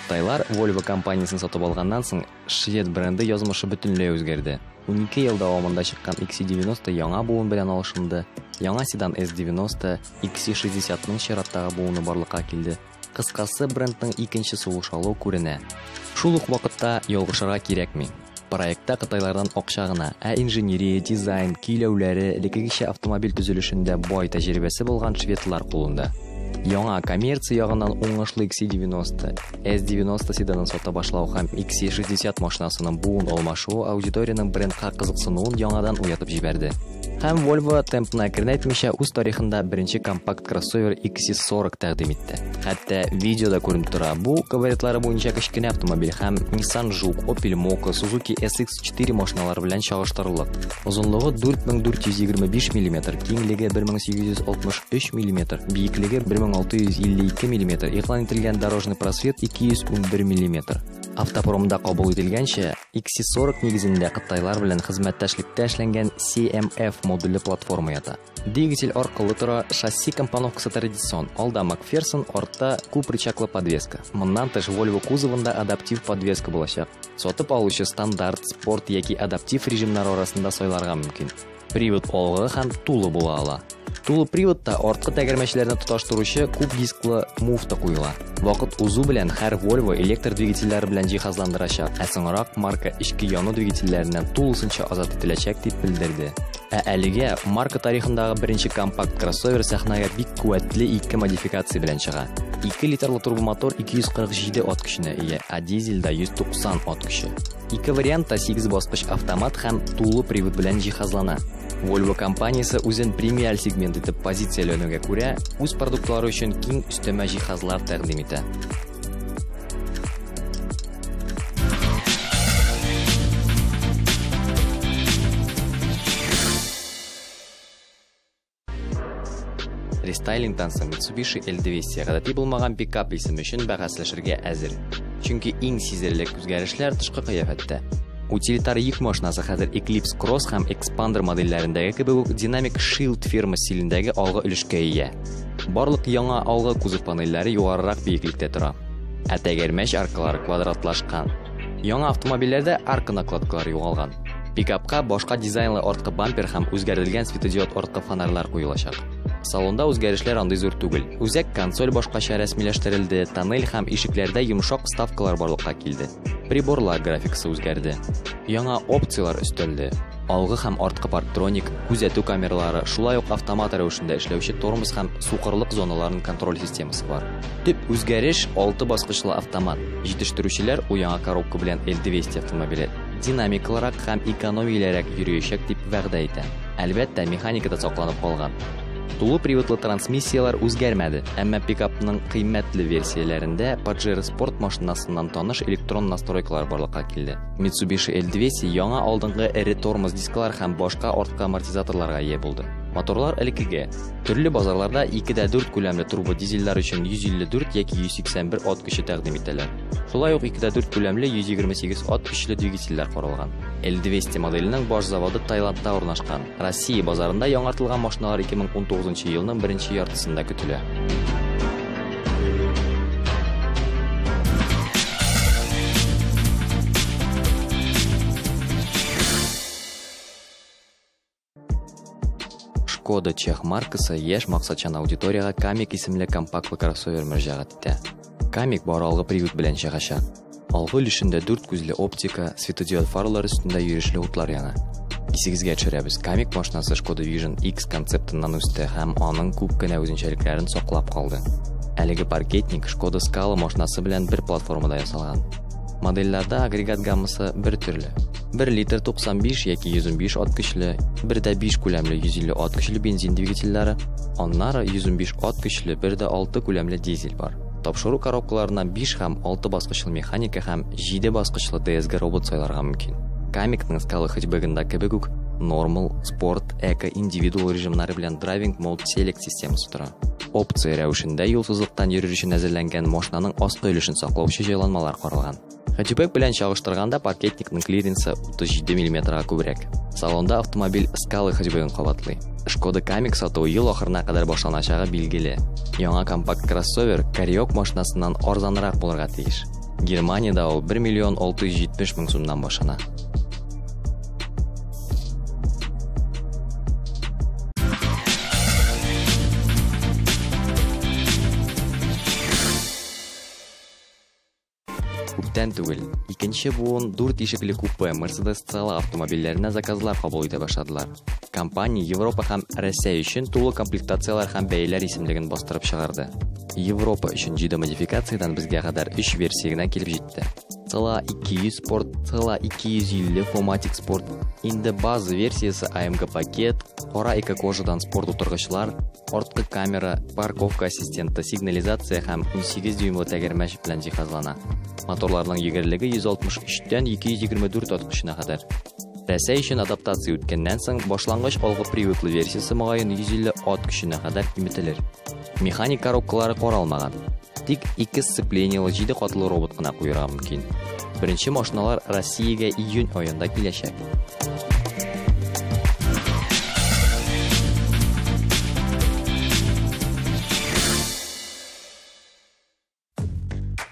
Кытайлар Volvo компаниясен сатып алганнан соң, швед бренды язмышы бөтенләй үзгәрде. 12 ел дәвамында чыккан XC90 яңа буын белән алышынды. Яңа седан S90, XC60-ның чираттагы буыны барлыкка килде. Кыскасы, брендның икенче сулыш алуы күренә. Шул ук вакытта ялгышырга кирәкми. Проектта кытайлардан акча гына, ә инженерия, дизайн, көйләүләре, элеккегечә автомобиль төзелешендә бай тәҗрибәсе булган шведлар кулында. Яңа коммерция ягыннан уңышлы XC90, S90 седанын сата башлау һәм XC60 машинасының буын алмашуы аудиторияның брендка кызыксынуын яңадан уятып җибәрде. Һәм Volvo темпны әкренәйтмичә үз тарихында беренче компакт кроссовер XC40 тәкъдим итте. Хәтта видеода күренеп тора, бу габаритлары буенча кечкенә автомобиль һәм Nissan Juke, Opel Mokka, Suzuki SX4 машиналары белән чагыштырырлык. Озынлыгы 4425 мм, киңлеге 1863 мм, биеклеге 1652 мм, игълан ителгән дорожный просвет 211 мм. Автопромда кабул ителгәнчә, XC40 нигезендә кытайлар белән хезмәттәшлектә эшләнгән CMF модульле платформа ята. Двигатель аркылы тора, шасси компоновкасы традицион, алда Макферсон, артта күп рычаглы подвеска. Моннан тыш Volvo кузовында адаптив подвеска булачак. Сатып алучы стандарт, спорт яки адаптив режимнар арасында сайларга мөмкин. Привод алгы һәм тулы була ала. Тулы приводта арткы тәгәрмәчләрне тоташтыручы күп дисклы муфта куела. Вакыт узу белән һәр Volvo электр двигательләре белән җиһазландырачак, ә соңрак марка эчке яну двигательләреннән тулысынча азат ителәчәк дип белдерде. Ә әлегә марка тарихындагы беренче компакт кроссовер сәхнәгә бик куәтле ике модификация белән чыга. 2 литрлы турбомотор 247 ат көченә ия, ә дизельдә 190 ат көче. Ике вариантта 8 баскыч автомат һәм тулы привод белән җиһазлана. Volvo компаниясе үзен премиаль сегмент итеп позицияләнүгә күрә, үз продуктлары өчен киң өстәмә җиһазлар тәкъдим итә. Рестайлингтан соң Mitsubishi L200 гадәти булмаган пикап исеме өчен бәхәсләшергә әзер. Чөнки иң сизелерлек үзгәрешләр тышкы кыяфәттә. Утилитар йөк машинасы хәзер Eclipse Cross һәм Expander модельләрендәге кебек үк Dynamic Shield фирма стилендәге алгы өлешкә ия. Барлык яңа алгы кузов панельләре югарырак биеклектә тора, ә тәгәрмәч аркалары квадратлашкан. Яңа автомобильләрдә арка накладкалары югалган. Пикапка башка дизайнлы арткы бампер һәм үзгәртелгән светодиод арткы фонарьлар куелачак. Салонда үзгәрешләр андый зур түгел. Үзәк консоль башкача рәсмиләштерелде, тоннель һәм ишекләрдә йомшак вставкалар барлыкка килде. Приборлар графикасы үзгәрде. Яңа опцияләр өстәлде. Алгы һәм арткы парктроник, күзәтү камералары, шулай ук автомат рәвешендә эшләүче тормоз һәм сукырлык зоналарын контроль системасы бар. Төп үзгәреш 6 баскычлы автомат. Җитештерүчеләр ул яңа коробка белән L200 автомобиле динамикалырак һәм экономиялерәк йөриячәк дип вәгъдә итә. Әлбәттә, механика да сакланып калган. Тулы приводлы трансмиссияләр үзгәрмәде, әмма пикапның кыйммәтле версияләрендә Pajero Sport машинасыннан таныш электрон настройкалар барлыкка килде. Mitsubishi L200 яңа алдынгы эре тормоз дисклар һәм башка арткы амортизаторларга ия булды. Моторлар элеккеге. Төрле базарларда 2.4 күләмле турбодизельләр өчен 154 яки 181 ат көче тәкъдим итәләр. Шулай ук 2.4 күләмле 128 ат көчле двигательләр каралган. L200 моделенең баш заводы Таиландта урнашкан. Россия базарында яңартылган машиналар 2019 елның беренче яртысында көтелә. Шкода чех маркасы яшь максатчан аудиторияга Kamiq исемле компактлы кроссовер мөрәҗәгать итә. Kamiq бары алгы привод белән чыгачак. Алгы өлешендә дүрт күзле оптика, светодиод фаралар өстендә йөрешле утлар яна. Исегезгә төшерәбез, Kamiq машинасы Шкода Vision X концептыннан үсте һәм аның күп кенә үзенчәлекләрен саклап калды. Әлеге паркетник Шкода Scala машинасы белән бер платформада ясалган. Модельләрдә агрегат гаммасы бер төрле. 1 литр 95 яки 115 ат көчле, 1.5 күләмле 150 ат көчле бензин двигательләре, аннары 115 ат көчле 1.6 күләмле дизель бар. Тапшыру коробкаларына 5 һәм 6 баскычлы механика һәм 7 баскычлы DSG робот сайларга мөмкин. Kamiqның Scala хэтчбегында кебек үк Normal, Sport, Eco, Individual режимнары белән Driving Mode Select системасы тора. Опция рәвешендә юлсызлыктан йөрер өчен әзерләнгән машинаның аскы өлешен саклаучы җайланмалар каралган. Хэтчбек белән чагыштырганда паркетникның клиренсы 37 миллиметрга күбрәк. Салонда автомобиль Scala хэтчбегын кабатлый. Шкода Kamiq сатуы ел ахырына кадәр башланачагы билгеле. Яңа компакт кроссовер Kodiaq машинасыннан арзанрак булырга тиеш. Германиядә ул 1 миллион 670 мең сумнан башлана. Күптән түгел, икенче буын дүрт ишекле купе Mercedes CLA автомобильләренә заказлар кабул итә башладылар. Компания Европа һәм Рәсәй өчен тулы комплектацияләр һәм бәяләр исемлеген бастырып чыгарды. Европа өчен җиде модификациядән безгә кадәр өч версия генә килеп җитте. CLA 200 Sport, CLA 250 4MATIC Sport, инде база версиясе AMG пакет, кара эко-кожадан спорт утыргычлар, арткы камера, парковка ассистенты, сигнализация һәм 18 дюймлы тәгәрмәч белән җиһазлана. Моторларның йөгерлеге 163-тән 224 ат көченә кадәр. Рәсәй өчен адаптация үткәннән соң, башлангыч алгы приводлы версиясе мөгаен 150 ат көченә кадәр киметелер. Механик коробкалары каралмаган. Тик ике сцеплениелы җиде катлы робот кына куерга мөмкин. Беренче машиналар Россиягә июнь аенда киләчәк.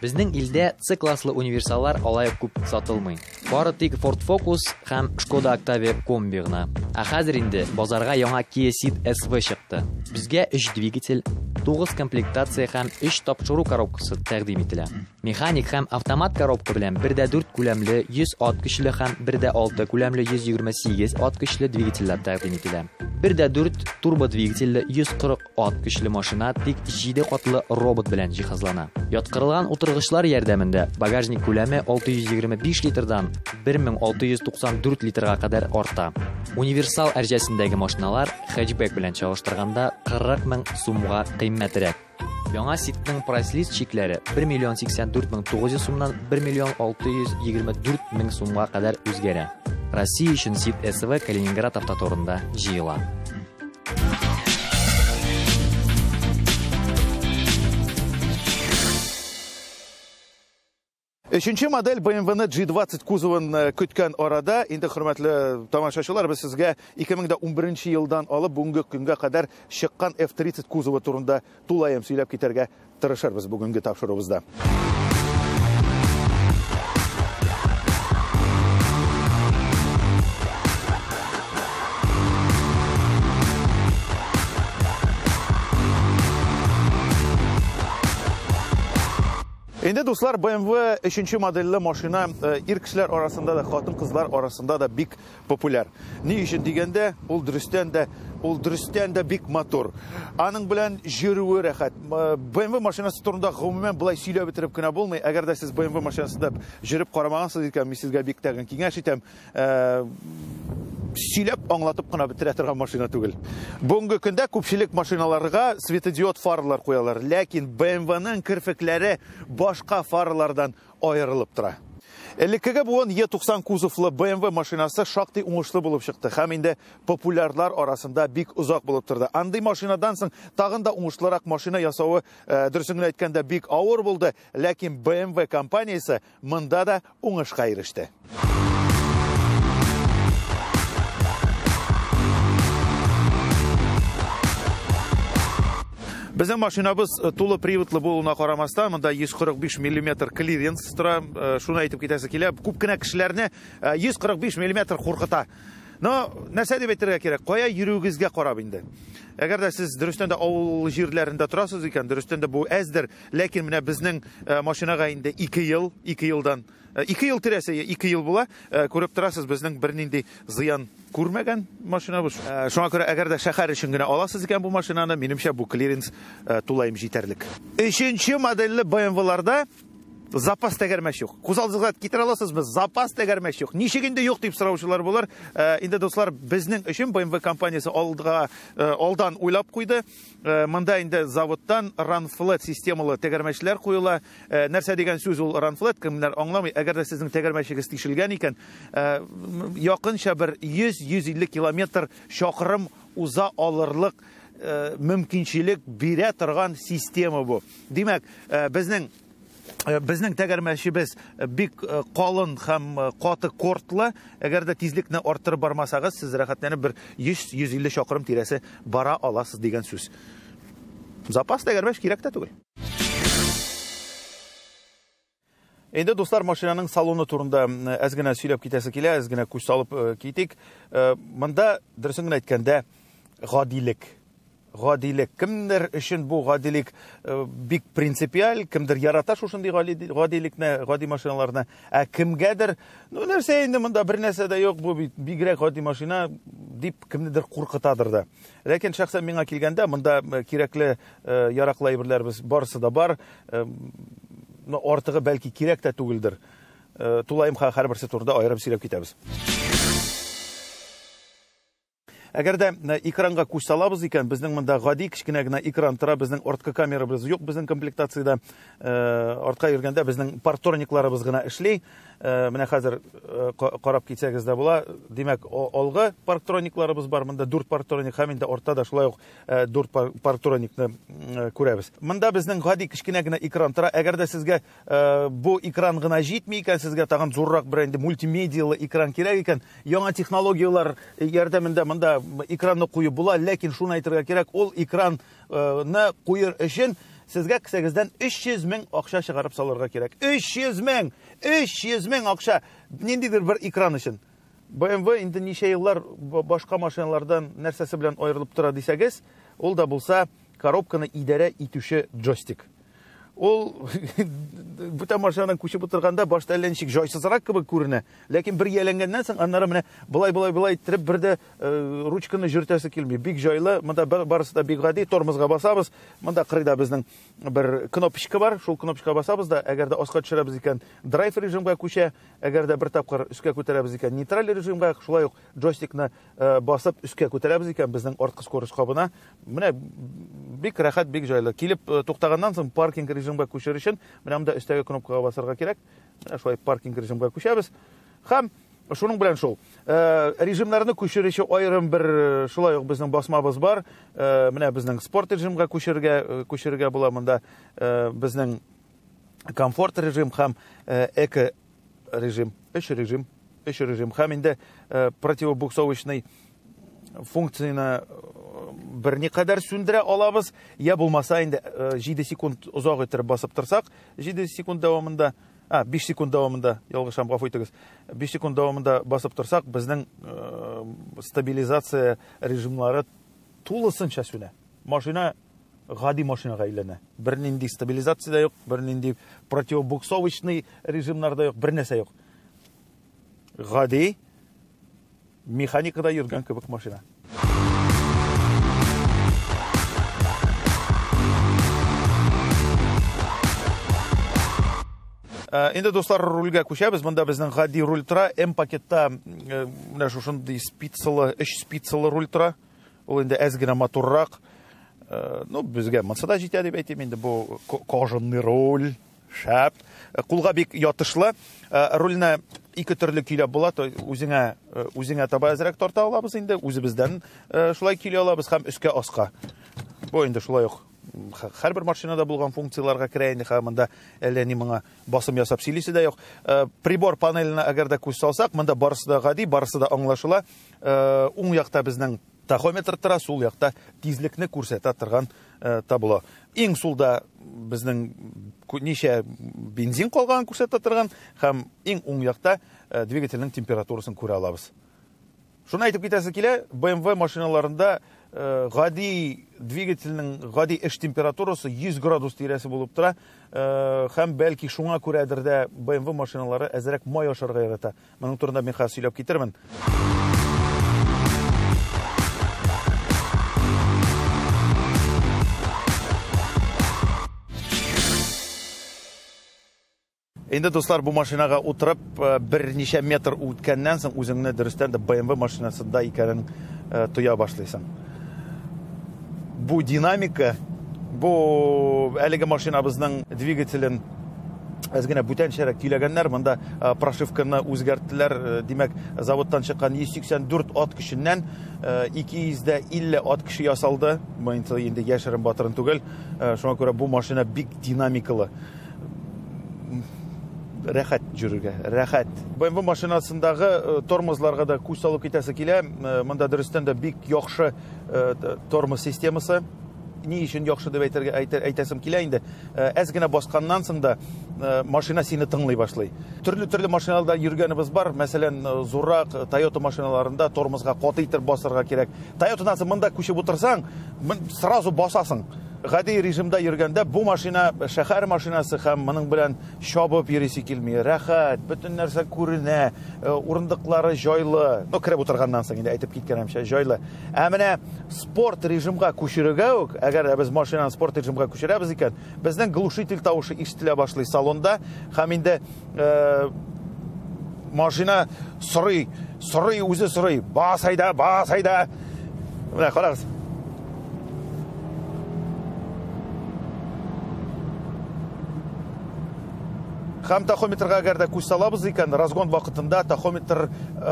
Безнең илдә C класслы универсаллар алай ук күп сатылмый. Бары тик Ford Focus һәм Skoda Octavia Kombi гына. Ә хәзер инде базарга яңа Kia Ceed SV чыкты. Безгә 3 двигатель, 9 комплектация һәм 3 тапшыру коробкасы тәкъдим ителә. Механик һәм автомат коробка белән 1.4 күләмле 100 ат көчле һәм 1.6 күләмле 128 ат көчле двигательләр тәкъдим ителә. 1.4 турбо двигательле 140 ат көчле машина тик 7 катлы робот белән җиһазлана. Яткырылган утыргычлар ярдәмендә багажник күләме 625 литрдан 1694 литрга кадәр арта. Универсал әрҗәсендәге машиналар хэтчбэк белән чагыштырганда 40 мең сумга кыйммәтрәк. Яңа Ceed'нең прайс-лист чикләре 1 миллион 84 мең 900 сумнан 1 миллион 624 мең сумга кадәр үзгәрә. Россия өчен Ceed SV Калининград автоторында җыела. Өченче модель BMW G20 кузовын көткән арада, инде хөрмәтле тамашачылар, без сезгә 2011 елдан алып бүгенге көнгә кадәр чыккан F30 кузовы турында тулаем сөйләп китәргә тырышырбыз бүгенге тапшыруыбызда. Инде, дуслар, BMW өченче модельле машина ир кешеләр арасында да, хатын-кызлар арасында да бик популяр. Ни өчен дигәндә, ул дөрестән дә бик матур. Аның белән йөрүе рәхәт. BMW машинасы турында гомумән болай сөйләп бетереп кенә булмый. Әгәр дә сез BMW машинасында йөреп карамагансыз икән, мин сезгә бик тәген киңәш итәм. Сөйләп аңлатып кына бетерә торган машина түгел. Бүгенге көндә күпчелек машиналарга светодиод фаралар куялар, ләкин BMW-ның керфекләре башка фаралардан аерылып тора. Элеккеге буын E90 кузовлы BMW машинасы шактый уңышлы булып чыкты һәм инде популярлар арасында бик озак булып торды. Андый машинадан соң тагын да уңышлырак машина ясавы, дөресен генә әйткәндә, бик авыр булды, ләкин BMW компаниясе монда да уңышка иреште. Безнең машинабыз тулы приводлы булуына карамастан, монда 145 миллиметр клиренс тора. Шуны әйтеп китәсе килә, күп кенә кешеләрне 145 миллиметр куркыта. Но нәрсә дип әйтергә кирәк, кая йөрүегезгә карап инде. Әгәр дә сез дөрестән дә авыл җирләрендә торасыз икән, дөрестән дә бу әздер, ләкин менә безнең машинага инде 2 ел, 2 елдан, 2 ел тирәсе, 2 ел була, күреп торасыз, безнең бернинди зыян күрмәгән машинабыз. Шуңа күрә әгәр дә шәһәр өчен генә аласыз икән бу машинаны, минемчә бу клиренс тулаем җитәрлек. Өченче модельле BMW-ларда запас тәгәрмәч юк. Күз алдыгызга китерә аласызмы? Запас тәгәрмәч юк. Ничек инде юк дип сораучылар булыр. Инде, дуслар, безнең өчен BMW компаниясе алдан уйлап куйды. Монда инде заводтан Run-Flat системалы тәгәрмәчләр куела. Нәрсә дигән сүз ул Run-Flat? Кемнәр аңламый? Әгәр дә сезнең тәгәрмәчегез тишелгән икән, якынча бер 100-150 километр чакрым уза алырлык мөмкинчелек бирә торган система бу. Димәк, безнең тәгәрмәчебез бик калын һәм каты кортлы. Әгәр дә тизлекне арттырып бармасагыз, сез рәхәтләнеп бер 100-150 чакрым тирәсе бара аласыз дигән сүз. Запас тәгәрмәч кирәк тә түгел. Инде, дуслар, машинаның салоны турында әз генә сөйләп китәсе килә, әз генә күз салып китик. Монда, дөресен генә әйткәндә, гадилек. Гадилек. Кемдер өчен бу гадилек бик принципиаль, кемдер ярата шушындый гадилекне, гади машиналарны, ә кемгәдер, ну нәрсә инде монда бер нәрсә дә юк, бу бит бигрәк гади машина дип кемнедер куркытадыр да. Ләкин шәхсән миңа килгәндә, монда кирәкле яраклы әйберләребез барысы да бар. Но артыгы бәлки кирәк тә түгелдер. Тулаем һәрберсе турында аерым сөйләп китәбез. Әгәр дә экранга күз салабыз икән, безнең монда гади кечкенә генә экран тора, безнең арткы камерабыз юк безнең комплектациядә. Артка йөргәндә безнең парктроникларыбыз гына эшли. Менә хәзер карап китсәгез дә була. Димәк, алгы парктроникларыбыз бар, монда 4 парктроник һәм инде артта да шулай ук 4 парктроникны күрәбез. Монда безнең гади кечкенә генә экран тора. Әгәр дә сезгә бу экран гына җитми икән, сезгә тагын зуррак бер инде мультимедиялы экран кирәк икән, яңа технологияләр ярдәмендә монда экранны куеп була, ләкин шуны әйтергә кирәк, ул экранны куер өчен сезгә кесәгездән 300 мең акча чыгарып салырга кирәк. 300 мең! 300 мең акча ниндидер бер экран өчен. BMW инде ничә еллар башка машиналардан нәрсәсе белән аерылып тора дисәгез, ул да булса коробканы идарә итүче джойстик. Ул бүтән машинадан күчеп утырганда башта әллә ничек җайсызрак кебек күренә, ләкин бер ияләнгәннән соң аннары менә болай-болай-болай иттереп бер дә ручканы йөртәсе килми. Бик җайлы, монда барысы да бик гади, тормозга басабыз. Монда кырыйда безнең бер кнопочка бар, шул кнопочкага басабыз да, әгәр дә аска төшерәбез икән, драйв режимга күчә, әгәр дә бер тапкыр өскә күтәрәбез икән, нейтраль режимга, шулай ук джойстикны басып өскә күтәрәбез икән, безнең арткы скорость кабына. Менә бик рәхәт, бик җайлы. Килеп туктаганнан соң паркинг режимга күчер өчен менә монда өстәге кнопкага басарга кирәк. Менә шулай паркинг режимга күчәбез. Һәм шуның белән шул. Режимнарны күчер өчен аерым бер шулай ук безнең басмабыз бар. Менә безнең спорт режимга күчерергә була. Монда безнең комфорт режим һәм эко режим, өч режим, өч режим. Һәм инде противобуксовочный функцияне берникадәр сүндерә алабыз, я булмаса инде 7 секунд озак иттереп басып торсак, 7 секунд дәвамында, 5 секунд дәвамында, ялгышам, гафу итегез, 5 секунд дәвамында басып торсак, безнең стабилизация режимлары тулысынча сүнә. Машина гади машинага әйләнә. Бернинди стабилизация дә юк, бернинди противобуксовочный режимнар да юк, бернәрсә юк. Гади механикада йөргән кебек машина. Инде, дуслар, рульгә күчәбез. Монда безнең гади руль тора. М пакетта менә шушындый спицалы, 3 спицалы руль тора. Ул инде әз генә матуррак. Ну, безгә монсы да җитә дип әйтим инде, бу кожаный руль, шәп. Кулга бик ятышлы. Рульне ике төрле көйләп була, то үзеңә таба әзрәк тарта алабыз инде, үзебездән шулай көйли алабыз һәм өскә аска. Бу инде шулай ук һәрбер машинада булган функцияләргә керә инде, һәм монда әллә ни моңа басым ясап сөйлисе дә юк. Прибор панеленә әгәр дә күз салсак, монда барысы да гади, барысы да аңлашыла. Уң якта безнең тахометр тора, сул якта тизлекне күрсәтә торган табло. Иң сулда безнең ничә бензин калганын күрсәтә торган һәм иң уң якта двигательнең температурасын күрә алабыз. Шуны әйтеп китәсе килә, BMW машиналарында гади двигательнең гади эш температурасы 100 градус тирәсе булып тора. Һәм бәлки шуңа күрәдер дә BMW машиналары әзрәк май ашарга ярата. Моның турында мин хәзер сөйләп китермен. Инде, дуслар, бу машинага утырып, берничә метр үткәннән соң үзеңне дөрестән дә BMW машинасында икәнен тоя башлыйсың. Бу динамика, бу әлеге машинабызның двигателен әз генә бүтәнчәрәк көйләгәннәр, монда прошивканы үзгәрттеләр. Димәк, заводтан чыккан 184 ат көченнән 250 ат көче ясалды. Бу инде яшерен батырын түгел. Шуңа күрә бу машина бик динамикалы. Рәхәт йөрергә, рәхәт. BMW машинасындагы тормозларга да күз салып китәсе килә. Монда дөрестән дә бик яхшы тормоз системасы. Ни өчен яхшы дип әйтергә әйтәсем килә инде. Әз генә басканнан соң да машина сине тыңлый башлый. Төрле-төрле машиналарда йөргәнебез бар. Мәсәлән, зуррак Toyota машиналарында тормозга каты итеп басырга кирәк. Toyotадан соң монда күчеп утырсаң, сразу басасың. Гади режимда йөргәндә бу машина шәһәр машинасы һәм моның белән чабып йөрисе килми. Рәхәт, бөтен нәрсә күренә, урындыклары җайлы. Ну, кереп утырганнан соң инде әйтеп киткәнемчә, җайлы. Ә менә спорт режимга күчерүгә үк, әгәр дә без машинаны спорт режимга күчерәбез икән, безнең глушитель тавышы ишетелә башлый салонда һәм инде машина сорый, сорый, үзе сорый. Бас әйдә, бас әйдә. Менә карагыз. Һәм тахометрга әгәр дә күз салабыз икән, разгон вакытында тахометр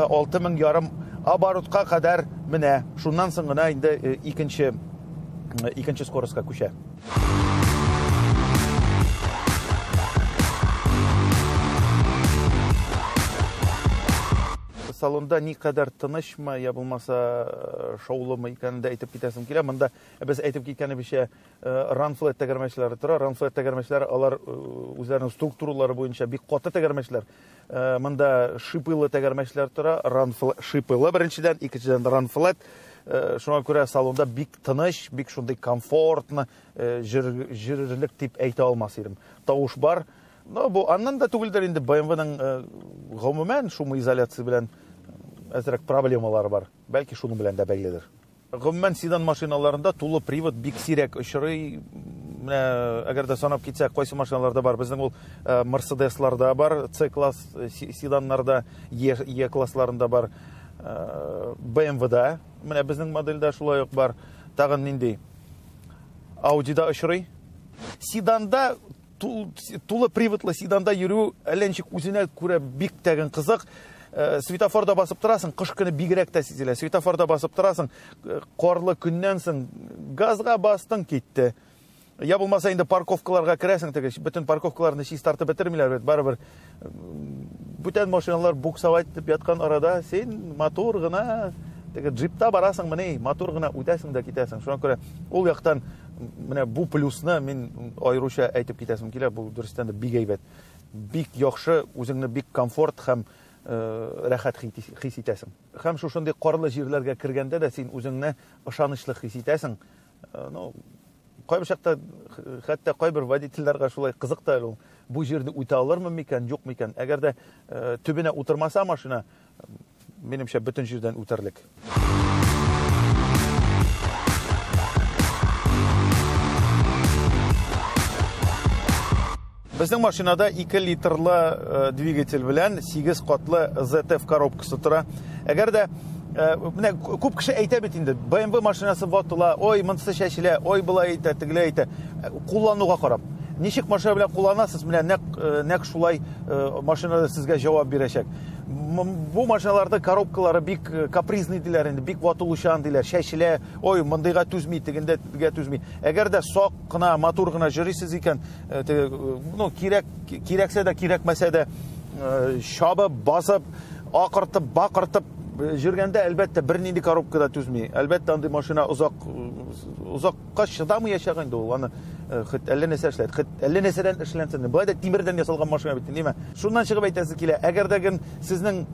6500 оборотка кадәр менә. Шуннан соң гына инде икенче скоростька күчә. Салонда никадәр тынычмы, я булмаса шаулымы икәнен дә әйтеп китәсем килә. Монда без әйтеп киткәнебезчә, Run-flat тәгәрмәчләре тора. Run-flat тәгәрмәчләре алар үзләренең структуралары буенча бик каты тәгәрмәчләр. Монда шипылы тәгәрмәчләр тора. Run-flat шипылы беренчедән, икенчедән Run-flat. Шуңа күрә салонда бик тыныч, бик шундый комфортно җырлык дип әйтә алмас идем. Тавыш бар. Но бу аннан да түгелдер инде, BMW-ның гомумән шумоизоляция белән әзрәк проблемалары бар. Бәлки шуның белән дә бәйледер. Гомумән седан машиналарында тулы привод бик сирәк очрый. Менә әгәр дә санап китсәк, кайсы машиналарда бар? Безнең ул Мерседесларда бар, C класс седаннарда, E классларында бар, BMW-да. Менә безнең модельдә шулай ук бар. Тагын нинди? Audi-да очрый. Седанда тулы приводлы седанда йөрү әллә ничек үзенә күрә бик тәген кызык. Светофорда басып торасың, кыш көне бигрәк тә сизелә. Светофорда басып торасың, карлы көннән соң газга бастың, китте. Я булмаса инде парковкаларга керәсең, теге бөтен парковкаларны чистартып бетермиләр бит, барыбер бүтән машиналар буксовать итеп яткан арада син матур гына теге джипта барасың, менә матур гына үтәсең дә китәсең. Шуңа күрә ул яктан менә бу плюсны мин аеруча әйтеп китәсем килә, бу дөрестән дә бик әйбәт. Бик яхшы, үзеңне бик комфорт һәм рәхәт хис итәсең. Һәм шушындый карлы җирләргә кергәндә дә син үзеңне ышанычлы хис итәсең. Ну, кайбер чакта хәтта кайбер водительләргә шулай кызык та әле ул. Бу җирне үтә алырмы микән, юк микән? Әгәр дә төбенә утырмаса машина, минемчә, бөтен җирдән үтәрлек. Безнең машинада 2 литрлы двигатель белән 8 катлы ZF коробкасы тора. Әгәр дә менә күп кеше әйтә бит инде, BMW машинасы ватыла, ой, монысы чәчелә, ой, болай әйтә, тегеләй әйтә. Куллануга карап. Ничек машина белән кулланасыз, менә нәкъ шулай машина сезгә җавап бирәчәк. Бу машиналарда коробкалары бик капризный диләр инде, бик ватылучан диләр, чәчелә, ой, мондыйга түзми, тегендә түзми. Әгәр дә сак кына, матур гына йөрисез икән, теге, ну, кирәк, кирәксә дә, кирәкмәсә дә, чабып, басып, акыртып, бакыртып йөргәндә, әлбәттә, бернинди коробка да түзми. Әлбәттә, андый машина озакка чыдамаячак инде ул. Аны хет әллә нәрсә эшләт, хет әллә нәрсәдән эшләнсен. Болай да тимердән ясалган машина бит, димә. Шуннан чыгып әйтәсе килә, әгәр дә ген сезнең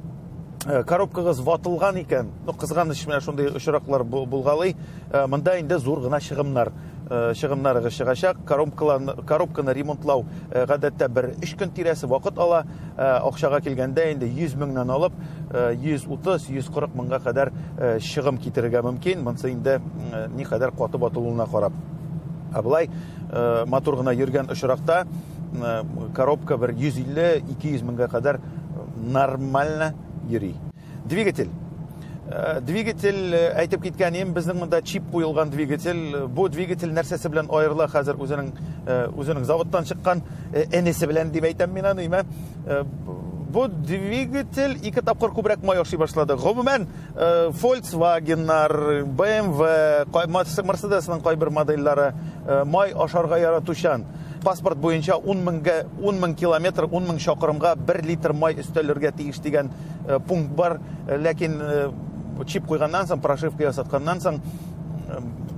коробкагыз ватылган икән, ну, кызганыч, менә шундый очраклар булгалый, монда инде зур гына чыгымнарыгыз чыгачак. Коробканы ремонтлау гадәттә бер өч көн тирәсе вакыт ала. Акчага килгәндә инде 100 меңнән алып, 130, 140 меңгә кадәр чыгым китерергә мөмкин. Монысы инде никадәр каты ватылуына карап. Ә болай матур гына йөргән очракта коробка бер 150, 200 меңгә кадәр нормально йөри. Двигатель. Двигатель, әйтеп киткәнем, безнең монда чип куелган двигатель. Бу двигатель нәрсәсе белән аерыла хәзер үзенең заводтан чыккан энесе белән дип әйтәм мин аны, әйме? Бу двигатель ике тапкыр күбрәк май ашый башлады. Гомумән, Volkswagen'нар, BMW, Mercedes'ның кайбер модельләре май ашарга яратучан. Паспорт буенча ун меңгә, ун мең километр, ун мең чакрымга бер литр май өстәлергә тиеш дигән пункт бар. Ләкин чип куйганнан соң, прошивка ясатканнан соң,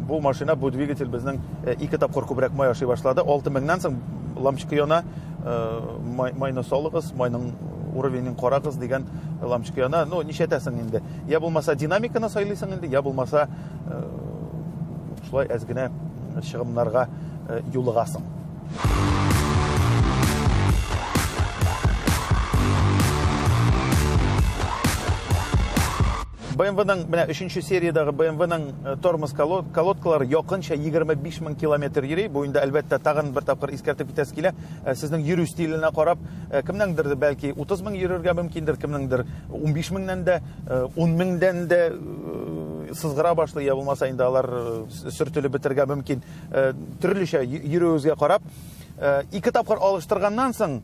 Бу машина, бу двигатель безнең 2 тапкыр күбрәк май ашый башлады. 6000-нән соң лампочка яна, майны салыгыз, майның уровенен карагыз дигән лампочка яна. Ну, нишәтәсең инде? Я булмаса динамиканы сайлыйсың инде, я булмаса шулай әз генә чыгымнарга юлыгасың. BMW-ның, менә 3-нче сериядәге BMW-ның тормоз колодкалары якынча 25 мең километр йөри. Бу инде әлбәттә тагын бер тапкыр искәртеп китәсе килә. Сезнең йөрү стиленә карап, кемнеңдер бәлки 30 мең йөрергә мөмкиндер, кемнеңдер 15 меңнән дә, 10 меңдән дә сызгыра башлый, я булмаса инде алар сөртелеп бетергә мөмкин. Төрлечә йөрүегезгә карап, 2 тапкыр алыштырганнан соң,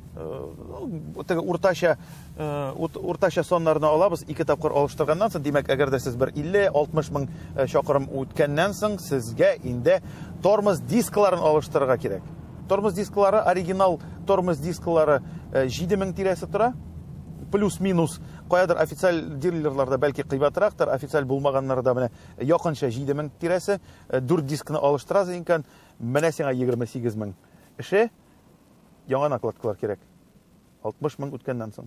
теге уртача соннарны алабыз, 2 тапкыр алыштырганнан соң, димәк, әгәр дә сез бер 50-60 мең чакрым үткәннән соң, сезгә инде тормоз дискларын алыштырырга кирәк. Тормоз дисклары, оригинал тормоз дисклары 7000 тирәсе тора, плюс-минус, каядыр официаль дилерларда бәлки кыйбатрактыр, официаль булмаганнарда менә якынча 7000 тирәсе, 4 дискны алыштырасың икән, менә сиңа 28 мең. Эше яңа накладкалар кирәк. 60 мең үткәннән соң.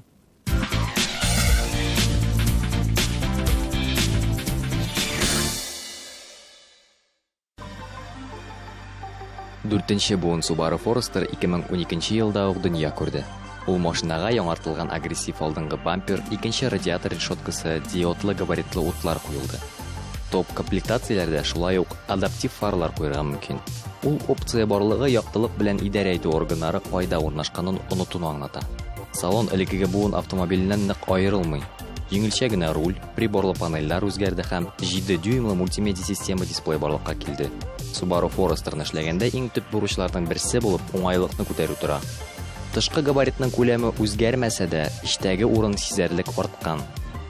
Дүртенче буын Subaru Forester 2012 елда ук дөнья күрде. Ул машинага яңартылган агрессив алдынгы бампер, икенче радиатор решеткасы, диодлы габаритлы утлар куелды. Топ комплектацияләрдә шулай ук адаптив фарлар куярга мөмкин. Ул опция барлыгы яктылык белән идарә итү органнары кайда урнашканын онытуны аңлата. Салон элеккеге буын автомобиленнән нык аерылмый. Җиңелчә генә руль, приборлы панельләр үзгәрде һәм 7 дюймлы мультимедиа система дисплей барлыкка килде. Subaru Forester-ны эшләгәндә иң төп бурычларның берсе булып уңайлыкны күтәрү тора. Тышкы габаритның күләме үзгәрмәсә дә, эчтәге урын сизәрлек арткан.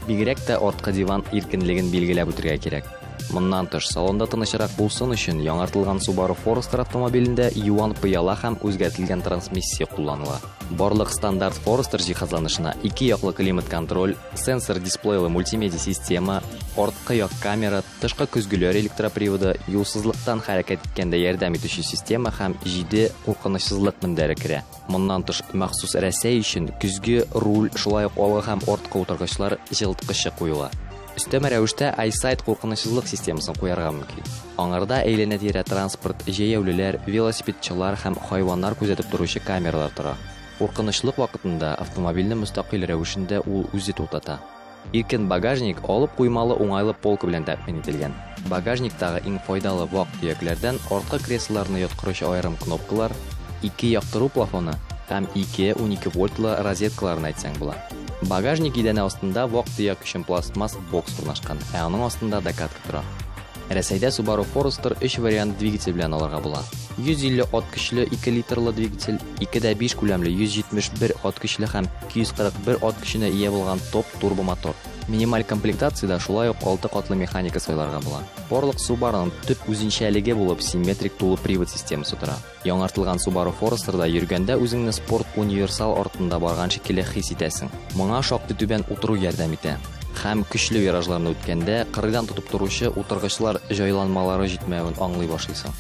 Бигрәк тә арткы диван иркенлеген билгеләп үтергә кирәк. Моннан тыш, салонда тынычрак булсын өчен яңартылган Subaru Forester автомобилендә юан пыяла һәм үзгәртелгән трансмиссия кулланыла. Барлык стандарт Forester җиһазланышына ике яклы климат-контроль, сенсор дисплейлы мультимедиа система, арткы як камера, тышкы көзгеләр электроприводы, юлсызлыктан хәрәкәт иткәндә ярдәм итүче система һәм 7 куркынычсызлык мендәре керә. Моннан тыш, махсус Рәсәй өчен көзге, руль, шулай ук алгы һәм арткы утыргычлар җылыткычы куела. Өстәмә рәвештә EyeSight куркынычсызлык системасын куярга мөмкин. Аңарда әйләнә-тирә транспорт, җәяүлеләр, велосипедчылар һәм хайваннар күзәтеп торучы камералар тора. Куркынычлык вакытында автомобильне мөстәкыйль рәвешендә ул үзе туктата. Иркен багажник алып куймалы уңайлы полка белән тәэмин ителгән. Багажниктагы иң файдалы вак-төякләрдән арткы креслоларны яткыручы аерым кнопкалар, 2 яктыру плафоны һәм 2 12 вольтлы розеткаларын әйтсәң була. Багажник идәне астында вак-төяк өчен пластмасс бокс урнашкан, ә аның астында докатка тора. Рәсәйдә Subaru Forester 3 вариант двигатель белән алырга була. 150 ат көчле 2 литрлы двигатель, 2.5 күләмле 171 ат көчле һәм 241 ат көченә ия булган топ турбомотор. Минималь комплектациядә шулай ук 6 катлы механика сайларга була. Барлык Subaruның төп үзенчәлеге булып симметрик тулы привод системасы тора. Яңартылган Subaru Forester'да йөргәндә үзеңне спорт универсал артында барган шикелле хис итәсең. Моңа шактый түбән утыру ярдәм итә. Һәм көчле виражларны үткәндә кырыйдан тотып торучы утыргычлар җайланмалары җитмәвен аңлый башлыйсың.